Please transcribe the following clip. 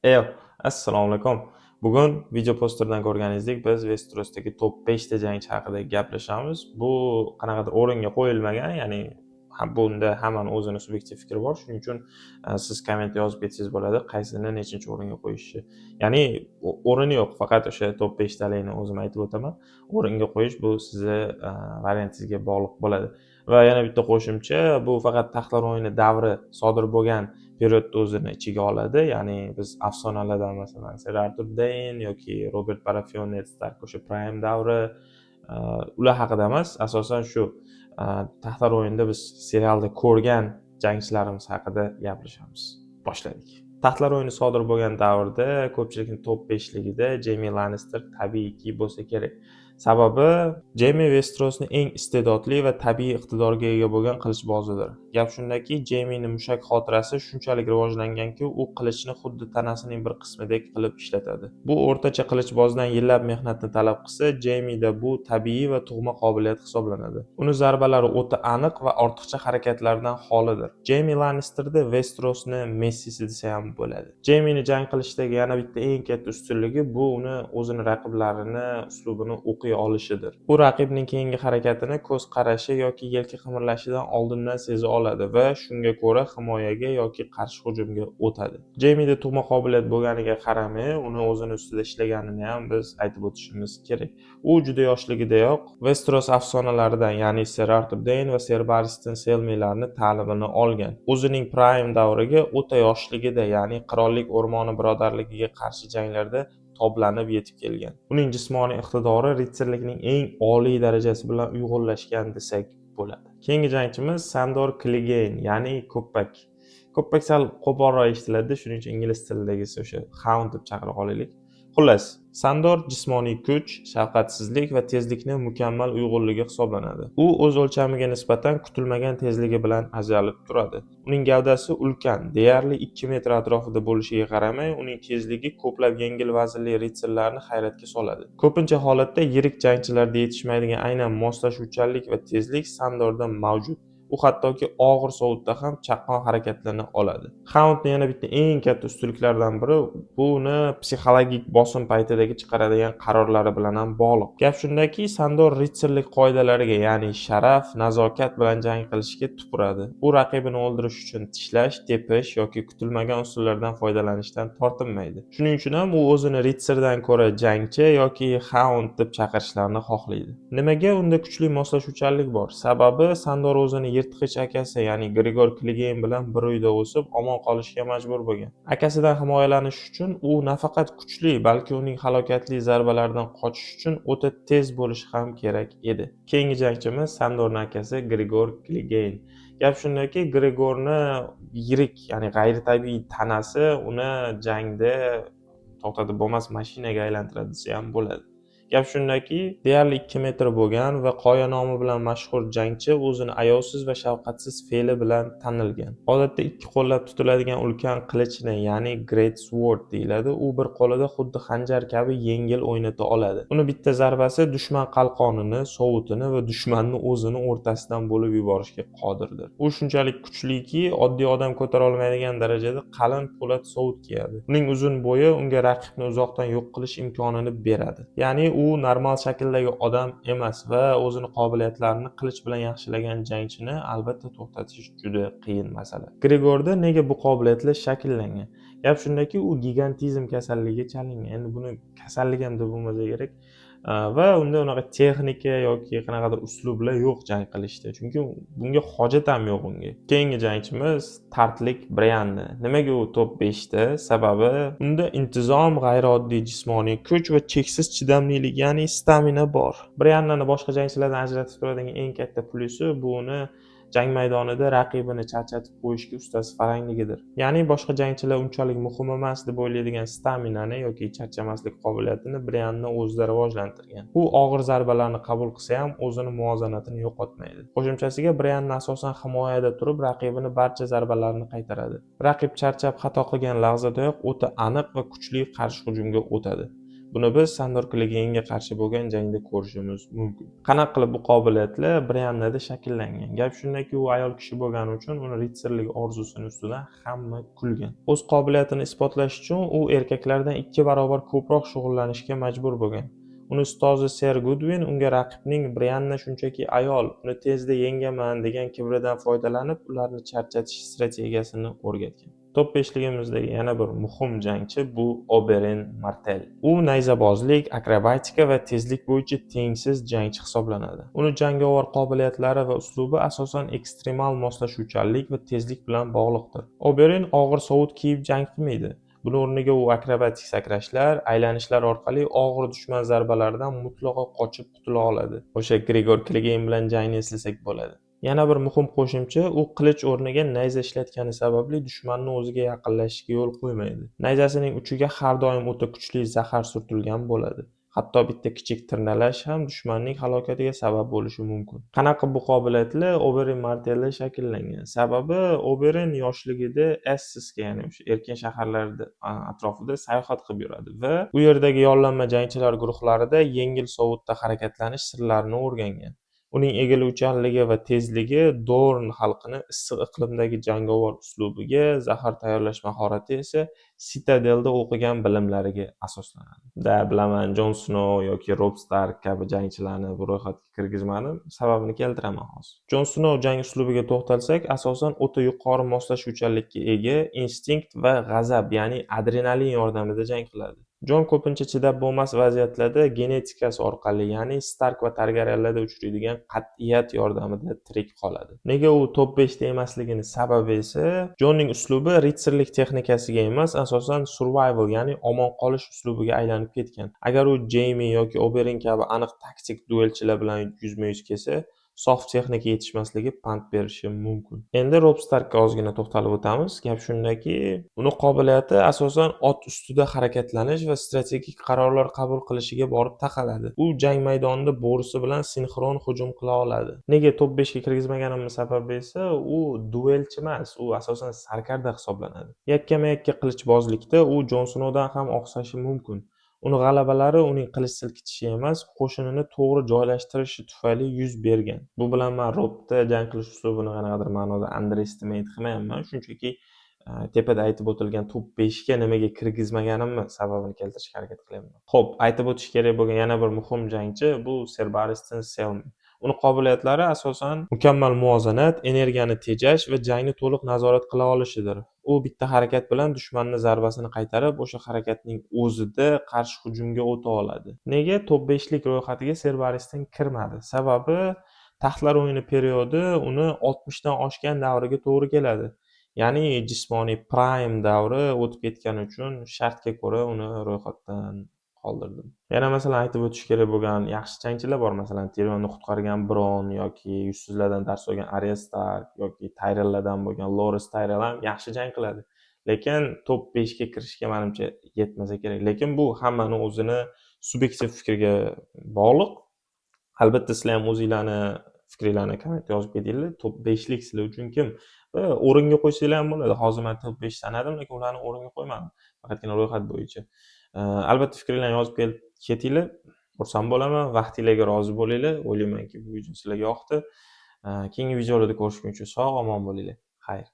Eyo, assalomu alaykum. Bugun video posterdan ko'rganingizdek, biz Westerosdagi top 5 ta jangchi haqida gaplashamiz. Bu qanaqadir o'ringa qo'yilmagan, ya'ni bunda hammani o'zini subyektiv fikri bor. Shuning uchun siz komment yozib ketsangiz bo'ladi, qaysini nechinchi o'ringa qo'yishni. Ya'ni o'rini yo'q, faqat o'sha top 5 taligini o'zim aytib o'taman. O'ringa qo'yish bu sizni variantingizga bog'liq bo'ladi. Va yana bitta qo'shimcha, bu faqat Taxtlar o'yini davri sodir bo'lgan periodni o'zini ichiga oladi. Ya'ni biz afsonalardan, masalan, Ser Artur Deyn yoki Robert Baratheon, Ned Stark, o'sha prime davri, ular haqida emas, asosan shu Taxtlar o'yinida biz serialda ko'rgan jangchilarimiz haqida gaplashamiz. Boshladik. Taxtlar o'yini sodir bo'lgan davrda ko'pchilikning top 5ligida Jeymi Lannister tabiiyki bo'lsa kerak. Sababi, Jeymi Westerosni eng iste'dodli va tabiiy iqtidorga ega bo'lgan qilichbozidir. Gap shundaki, Jeymini mushak xotirasi shunchalik rivojlanganki, u qilichni xuddi tanasining bir qismidek qilib ishlatadi. Bu o'rtacha qilichbozdan yillab mehnatni talab qilsa, Jeymida bu tabiiy va tug'ma qobiliyat hisoblanadi. Uni zarbalari o'ta aniq va ortiqcha harakatlardan xolidir. Jeymi Lannisterni Westerosni Messisi desa ham bo'ladi. Jeymini jang qilishdagi yana bitta eng katta ustunligi bu uni o'zini raqiblarini uslubini o'qiy olishidir. U raqibning keyingi harakatini ko'z qarashi yoki yelka qimirlashidan oldindan seza oladi va shunga ko'ra himoyaga yoki qarshi hujumga o'tadi. Jeymida tug'ma qobiliyat bo'lganiga qaramay, uni o'zini ustida ishlaganini ham biz aytib o'tishimiz kerak. U juda yoshligidayoq Westeros afsonalaridan, ya'ni Ser Artur Deyn va Ser Barristan Selmilarni ta'limini olgan. O'zining prime davriga o'ta yoshligida, ya'ni Qirollik o'rmoni birodarligiga qarshi janglarda toblanib yetib kelgan. Uning jismoniy iqtidori ritsarlikning eng oliy darajasi bilan uyg'unlashgan desak bo'ladi. Keyingi jangchimiz Sandor Clegane, ya'ni Ko'ppak. Ko'ppak sal qo'polroq eshitiladi, shuning uchun ingliz tilidagisi o'sha Hound deb chaqira qolaylik. Xullas, Sandor jismoniy kuch, shafqatsizlik va tezlikni mukammal uyg'unligi hisoblanadi. U o'z o'lchamiga nisbatan kutilmagan tezligi bilan ajralib turadi. Uning gavdasi ulkan, deyarli 2 metr atrofida bo'lishiga qaramay, uning tezligi ko'plab yengil vaznli ritsarlarni hayratga soladi. Ko'pincha holatda yirik jangchilarda yetishmaydigan aynan moslashuvchanlik va tezlik Sandorda mavjud. U hattoki og'ir sovutda ham chaqqon harakatlana oladi. Houndni yana bitta eng katta ustunliklaridan biri bu uni psixologik bosim paytidagi chiqaradigan qarorlari bilan ham bog'liq. Gap shundaki, Sandor ritsarlik qoidalariga, ya'ni sharaf, nazokat bilan jang qilishga tupuradi. U raqibini o'ldirish uchun tishlash, tepish yoki kutilmagan usullardan foydalanishdan tortinmaydi. Shuning uchun ham u o'zini ritsardan ko'ra jangchi yoki Hound deb chaqirishlarini xohlaydi. Nimaga unda kuchli moslashuvchanlik bor? Sababi, Sandor o'zini yirtqich akasi, ya'ni Gregor Clegane bilan bir uyda o'sib, omon qolishga majbur bo'lgan. Akasidan himoyalanish uchun u nafaqat kuchli, balki uning halokatli zarbalaridan qochish uchun o'ta tez bo'lishi ham kerak edi. Keyingi jangchimiz Sandorning akasi Gregor Clegane. Gap shundaki, Gregorni yirik, ya'ni g'ayritabiiy tanasi uni jangda to'xtatib bo'lmas mashinaga aylantiradi desa ham bo'ladi. Gap shundaki, deyarli 2 metr bo'lgan va qoya nomi bilan mashhur jangchi o'zini ayovsiz va shafqatsiz fe'li bilan tanilgan. Odatda ikki qo'llab tutiladigan ulkan qilichni, ya'ni Great Sword deyiladi, u bir qo'lida xuddi xanjar kabi yengil o'ynata oladi. Uni bitta zarbasi dushman qalqonini, sovutini va dushmanni o'zini o'rtasidan bo'lib yuborishga qodirdir. U shunchalik kuchliki, oddiy odam ko'tara olmaydigan darajada qalin po'lat sovut kiyadi. Uning uzun bo'yi unga raqibni uzoqdan yo'q qilish imkonini beradi. Ya'ni u normal shakldagi odam emas va o'zini qobiliyatlarini qilich bilan yaxshilagan jangchini albatta to'xtatish juda qiyin masala. Gregorda nega bu qobiliyatlar shakllangan? Gap shundaki, u gigantizm kasalligiga chalingan. Endi buni kasallik ham deb bo'lmasa kerak. Va unda unaqa texnika yoki qanaqadir uslublar yo'q jang qilishda. Chunki bunga hojat ham yo'q unga. Keyingi jangchimiz Tartlik Brianni. Nimaga u top 5 ta? Sababi, unda intizom, g'ayrioddiy jismoniy kuch va cheksiz chidamlilik, ya'ni stamina bor. Briannani boshqa jangchilardan ajratib turadigan eng katta plyusi bu uni jang maydonida raqibini charchatib qo'yishga ustasi farangligidir. Ya'ni boshqa jangchilar unchalik muhim emas deb o'ylaydigan staminani yoki charchamaslik qobiliyatini Brianni o'zida rivojlantirgan. U og'ir zarbalarni qabul qilsa ham, o'zini muvozanatini yo'qotmaydi. Qo'shimchasiga, Brianni asosan himoyada turib, raqibini barcha zarbalarini qaytaradi. Raqib charchab xato qilgan lahzadayoq o'ta aniq va kuchli qarshi hujumga o'tadi. Buni biz Sandor Klegeynga qarshi bo'lgan jangda ko'rishimiz mumkin. Qanaqa qilib bu qobiliyatlar Briannada shakllangan? Gap shundaki, u ayol kishi bo'lgani uchun uni ritsarlik orzusini ustidan hamma kulgan. O'z qobiliyatini isbotlash uchun u erkaklardan 2 barobar ko'proq shug'ullanishga majbur bo'lgan. Uni ustozi Ser Gudvin unga raqibning "Brianna shunchaki ayol, uni tezda yengaman" degan kibridan foydalanib, ularni charchatish strategiyasini o'rgatgan. Top 5ligimizdagi yana bir muhim jangchi bu Oberin Martell. U nayzabozlik, akrobatika va tezlik bo'yicha tengsiz jangchi hisoblanadi. Uni jangovar qobiliyatlari va uslubi asosan ekstremal moslashuvchanlik va tezlik bilan bog'liqdir. Oberin og'ir sovut kiyib jang qilmaydi. Buni o'rniga u akrobatik sakrashlar, aylanishlar orqali og'ir dushman zarbalaridan mutlaqo qochib qutula oladi. O'sha Gregor Clegane bilan jangni eslasak bo'ladi. Yana bir muhim qo'shimcha, u qilich o'rniga nayza ishlatgani sababli dushmanni o'ziga yaqinlashishiga yo'l qo'ymaydi. Nayzasining uchiga har doim o'ta kuchli zahar surtilgan bo'ladi. Hatto bitta kichik tirnalash ham dushmanning halokatiga sabab bo'lishi mumkin. Qanaqa bu qobiliyatlar Oberin Martellda shakllangan? Sababi, Oberin yoshligida Essosga, ya'ni o'sha erkin shaharlar atrofida sayohat qilib yuradi va u yerdagi yollanma jangchilar guruhlarida yengil sovutda harakatlanish sirlarini o'rgangan. Uning egiluvchanligi va tezligi Dorn xalqini issiq iqlimdagi jangovar uslubiga, zahar tayyorlash mahorati esa Sitadelda o'qigan bilimlariga asoslanadi. Да, bilaman, Jon Snow yoki Rob Stark kabi jangchilarni bu ro'yxatga kirgizmadim. Sababini keltiraman hozir. Jon Snow jang uslubiga to'xtalsak, asosan o'ta yuqori moslashuvchanlikka ega, instinkt va g'azab, ya'ni adrenalin yordamida jang qiladi. Jon ko'pincha chidab bo'lmas vaziyatlarda genetikasi orqali, ya'ni Stark va Targaryenlarda uchraydigan qat'iyat yordamida tirik qoladi. Nega u top 5 ta emasligini sababi esa, Jonning uslubi ritsarlik texnikasiga emas, asosan survival, ya'ni omon qolish uslubiga aylanib ketgan. Agar u Jeymi yoki Oberin kabi aniq taktik duelchilar bilan yuzma-yuz kelsa, sof texnika yetishmasligi pand berishi mumkin. Endi Rob Starkka ozgina to'xtalib o'tamiz. Gap shundaki, uni qobiliyati asosan ot ustida harakatlanish va strategik qarorlar qabul qilishiga borib taqaladi. U jang maydonida bo'risi bilan sinxron hujum qila oladi. Nega top 5 ga kirgizmaganimning sababi esa, u duelchi emas, u asosan sarkarda hisoblanadi. Yakkama-yakka qilichbozlikda u Jon Snowdan ham oqsashi mumkin. Uni g'alabalari uning qilich silkitishi emas, qo'shinini to'g'ri joylashtirishi tufayli yuz bergan. Bu bilan man Robda jang qilish uslubini qanaqadir ma'noda underestimate qilmayapman. Shunchaki tepada aytib o'tilgan top 5 ga nimaga kirgizmaganimni sababini keltirishga harakat qilyapman. Xo'p, aytib o'tish kerak bo'lgan yana bir muhim jangchi bu Ser Barristan Selmy. Uni qobiliyatlari asosan mukammal muvozanat, energiyani tejash va jangni to'liq nazorat qila olishidir. U bitta harakat bilan dushmanni zarbasini qaytarib, o'sha harakatning o'zida qarshi hujumga o'ta oladi. Nega top 5 lik ro'yxatiga Ser Barristan kirmadi? Sababi, Taxtlar o'yini periodi uni 60 dan oshgan davriga to'g'ri keladi. Ya'ni jismoniy prime davri o'tib ketgani uchun shartga ko'ra uni ro'yxatdan qoldirdim. Yana, masalan, aytib o'tish kerak bo'lgan yaxshi jangchilar bor. Masalan, Tyrion'ni qutqargan Bron yoki yuzsizlardan dars olgan Arya Stark yoki Tyrelllardan bo'lgan Loras Tyrell ham yaxshi jang qiladi. Lekin top 5 ga kirishga manimcha yetmasa kerak. Lekin bu hammani o'zini subyektiv fikriga bog'liq. Albatta, sizlar ham o'zinglarni fikringlarni kommentga yozib ketinglar. Top 5 lik sizlar uchun kim? Va o'ringa qo'ysanglar ham bo'ladi. Hozir men top 5 sanadim, lekin ularni o'ringa qo'ymadim. Faqatgina ro'yxat bo'yicha. Albatta fikringlarni yozib ketinglar. Xursand bo'laman. Vaqtinglarga rozi bo'linglar. O'ylaymanki, bu video sizlarga yoqdi. Keyingi videolarda ko'rishguncha sog' omon bo'linglar. Xayr.